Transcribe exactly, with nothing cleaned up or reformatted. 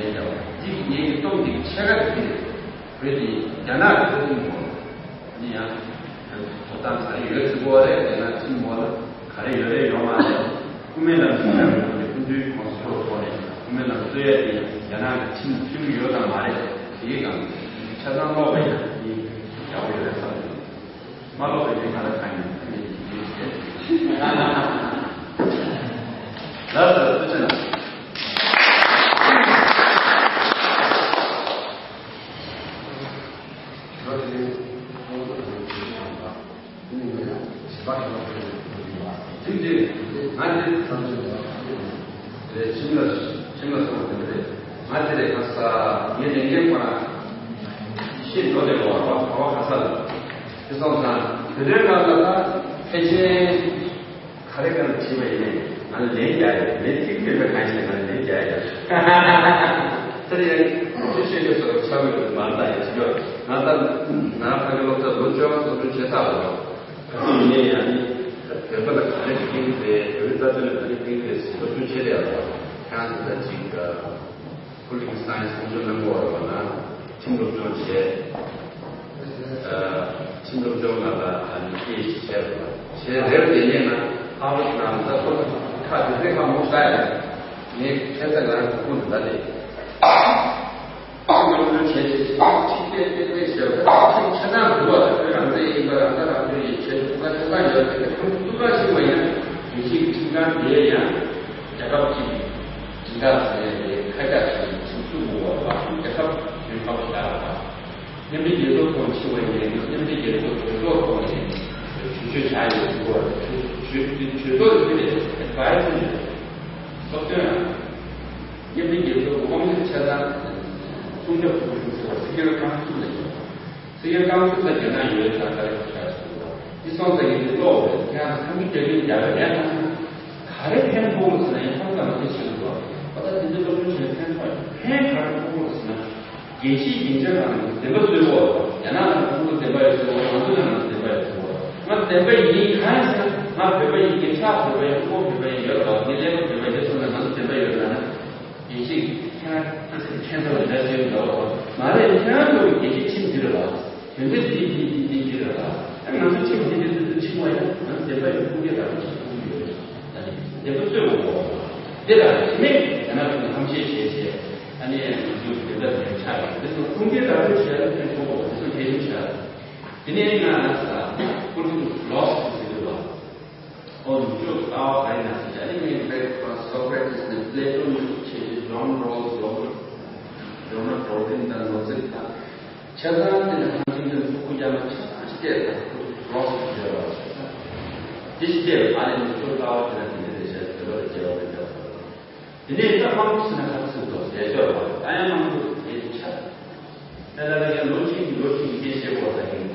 ཡིན་ཀྱང་འདི་གི་ངེད་ཀྱི་སྟོབས་འདི་ཆེ་ཁ་དེ་བོད་ཀྱི་རྒྱ་ནག་གི་ཐོབ་ཐང་མོ་ནི་ཡང་ཐོབ་ཐང་ཟ་ཡི་ཡོད་ཚིག་གོ་རེད། རྒྱ་ནག་ཕྱིན་མོ་ལ་ག་རེ་ཡོད་རེད་ཡོད་མ་རེད། སྐུ་མེད་ལམ་ཞིག་ཡང་ཡོད་རེད། ཀུན་འདུས་གོང་ས་མཆོག་ཐོག་ནས་སྐུ་མེད་ལམ་རྩོད་ཡ་དེ་ཡང་རྒྱ་ནག་གི་ཁྲིམས་མཐུན་ཡོད་དམ་མ་རེད། དེའི་སྒང་ཆ་ཚང་ཀློག་པ་ཡང་ནི་ཡག་པོ་ཡོད་རེད་བསམ་གྱི་འདུག་མ་ལོག་པའི་མི་ག་ལ་གང་ཡིན་ཟེར་ནས་ཡིན་ཟེར། ལགས་སོ། ཐུགས་རྗེ་གནང་། ཁྱིམ་ལ་ཁྱིམ་ལ་སོང་བ་དེ་རེད། ང་དེ་རེད། ཁ་ས་ངའི་ལས་འགན་ཁོ་ན་ཤེས་འགྲོ་དེ་ལོ་བ་བ་ཁ་ས་ལ། དེ་སོང་ཙང་བོད་དོན་སྒང་ལ་ད་ཕལ་ཆེར་ག་རེ་ག་རེ་བྱས་པ་ཡིན་ནའི་ང་ལ་ལན་རྒྱག་ཡོད། ལན་ཐིག་ཐིག་མེད་པའི་གང་ཞིག་ང་ལ་ལན་རྒྱག་ཡོད། དེ་ཡང་ཅི་བཤད་ཀྱི་སོགས་ཆགས་ཡོད་མ་རེད། ད་ཡང་ཅི་ཡོད་ང་ད་ང་ཕ་གི་སློབ་གྲྭ་ལོ་བཅོ་ལྔ་སློབ་སྦྱོང་བྱས་ཚར་བ་རེད། ག་ཚོད་ཡིན་ནའི་ཡང་ནི་བོད་པ་ལ་ག་རེ་ཕན་གྱི་རེད། བོད་པའི་རྩ་དོན་ལ་ག་རེ་ཕན་གྱི་རེད་ཟེར་སློབ་སྦྱོང་བྱས་བསྡད་ཡོད་རེད། ཁྱེད་རང་ཚོ་ད་ཅིག་Political Science སློབ་སྦྱོང་གནང་དགོས་རེད་བ། ན་ཁྲིམས་སློབ་སྦྱོང་བྱས། ཁྲིམས་སློབ་སྦྱོང་ནང་ལ་ནི་ཁྱེད་ཀྱིས་བྱས་རེད་བ། བྱས་རེད་དེ་ནས་ན་ཧ་ཝར་ནང་ད་ཁོ་ཁ་དེ་ཚེ་ཁ་མོ་ཤ་ཡ། ངས་ཁྱེད་ཚ་ང་རང་ཁུག་ཁུག་འདི་ད་དེ། ཁྲིམས་སློབ་སྦྱོང་བྱས་བྱས་བྱས་ཁྲིམས་དེ་དེ་དེ་བྱས་པ་ཁྲིམས་ཆ་ཚང་འདུག་བ། ཁྱོད་རང་ཚེ་ཡིན་པ་རང་ཚ་རང་ཚོ་ཡིན་བྱས་ཐུག་པ་ཆ་ཚང་ཡོད་དེ་ཁྲིམས་ཐུག་པ་ཞིག་མ་ཡིན་ན་ཡིན་གཅིག་གི་ཁྲིམས་ཁང་དེ་ཡང་རྒྱལ་ཁབ་ཅིག་སྦྱིན་བདག་བྱས་ནས་ཁ་བཀག་བྱས་ནས་ཁྲིམས་སྲུང་དགོས་པ་རྒྱལ་ཁབ་ཡོད་ཁག་པོ་ཞིག་ལ་མཉམ་འབྲེལ་རྒྱལ་ཚོགས་ཐོག་ཕྱི་བ་ཡིན་ན་མཉམ་འབྲེལ་རྒྱལ་ཚོགས་གྲོས་ཚོགས་ཐོག་ནས་ཞུ་སྤྱོད་བྱ་ཡོད་དགོས་པ། གྲོས་ཚོགས་ཡོད་པའི་ཨེ་ཌ་ཝའི་ཛི་ཡོད། སློབ་སྟོན་མཉམ་འབྲེལ་རྒྱལ་ཚོགས་ཀྱི་དབང་ཆ་ཆ་ཚང་སྲུང་སྐྱོབ་ཐུབ་པ་ཞིག་ཟེར་བ་སྲིད་སྐྱོང་ཁང་ཚུགས་ལ་ཡོད། སྲིད་སྐྱོང་ཁང་ཚུགས་ས་རྒྱ་ནག་ཡོད་ས་ག་རེ་ཤར་སོང་བ། འདི་སོང་ས་ཡིན་དུས་ཀློག་རེད། ཁྱེད་རང་ཚོ་ཁམས་ཀྱི་རྒྱ་ཁྱོན་རྒྱ་བའི་ལས་ཁང་ག་རེ་ཕན་ཐོགས་ཟེར་ན་ཡང་ཁམས་ཀྱི་མ་ཚད་ཆེན་པོ་འདུག་བ། ད་འདི་འདྲ་སློབ་སྦྱོང་བྱས་ན་ཕན་ཐོགས་ཕན་ག་རེ་ཐོགས་ཟེར་ན། རྒྱལ་སྤྱིའི་སྡིངས་ཆ་ནང་ནས་བདེན་པ་རྩོད་དགོས། རྒྱ་ནག་ནང་ཁོང་ཚོ་བདེན་པ་ཡོད་ཚོད་ང་ཚོ་ནང་ང་ཚོ་བདེན་པ་ཡོད་ཚོད། ང་བདེན་པ་ཡིན་གང་ཡིན་ཟེར་ན་ང་བོད་པ་ཡིན། ངའི་ཕྲག་བོད་པ་ཡིན། ཁོ་བོད་པ་ཡིན་ཡོད་རེད་བ། ངའི་ཀླད་པ་བོད་པ་ཡིན་ཚོད་ན་ང་ཚོ་བདེན་པ་ཡོད་ན་ན། ཡིན་ཞིག་ཁྱེད་རང་ཁྱེད་ཚོ་འདི་འདྲ་ཟེར་འདུག་མ་རེད། ཁྱེད་རང་ཚོ་རྒྱལ་སྤྱིའི་ཁྲིམས་འདི་རེད་བ། དོན་ཚན་འདི་འདི་འདི་འདི་འདི་རེད་བ། ཨ་ང་ཚོ་ཁྲིམས་འདི་འདི་འདི་འདི་ཁྲིམས་བ་ཡང་ང་ཚོ་བདེན་པ་ཡོད་ཁུངས་སྐྱེལ་དང་ཁྲིམས་ཁུངས་ཡོད་རེད། ད་ནི་བདེན་པ་རྩོད་དགོས་བ། འདི་ལ་དེ་ནས་ཡང་ན་ཁོང་ཧམ་བཤད་བྱས་བྱས། ཨ་ནི་ང་ཚོའི་དེ་འདྲ་དེ་ཆགས་ཡོད། དེ་ཚོ་ཁུངས་སྐྱེལ་ར་སྤྲོད་བྱས་ན་ཕན་ཐོགས་པ་དེ་ཚོ་གལ་ཆེན་ཆགས། དེ་ནས་ང་ལ་ས་ཀུན་ལོ་སི་ཟེར་གྱི་འདུག་བ། ཨོ་ནུབ་ཕྱོགས་ལྟ་བ་ག་རེ་ན་ཟེར་ཨ་ནི་ངས་བལྟས་པ་སོ་ཀ་ར་ཏིས་ནས་པི་ལེ་ཊོ་ནས་བྱས་ཏེ་ཇོན་རོ་སི་ལོ་ཇོ་ན་ཏོ་ཏིན་དང་ནོ་ཛིག་དང་། ཆ་ཚང་དེ་ནས་ཧང་ཅིང་ཏན་ཕྲུ་གུ་རྒྱ་མ་ཆ་ཚང་ཞིག་བལྟས་དང་ལོ་སི་ཇོ་རོ་སི་དང་། དེ་ཞིག་བལྟས་པ་ཨ་ནི་ནུབ་ཕྱོགས་ལྟ་བ་དེ་ན་དེ་འདྲ་རེད་ཤག་དེ་ལོ་རེ་རྒྱལ་བ་རེ་འདྲ་ཟེར། དེ་ནས་ད་དམངས་ཁྲོད་ཟེར་ན་ཁ་ཚིག་ཏོ་ཟས་སྤྱོད་པ་ད་ཡང་དམངས་ཁྲོད་དེ་ཆ། ད་ལ་ལ་ཡང་ལོ་གཅིག་གི་ལོ་གཅིག་གི་སྐད་བཤད་དགོས་ས་ཡིན།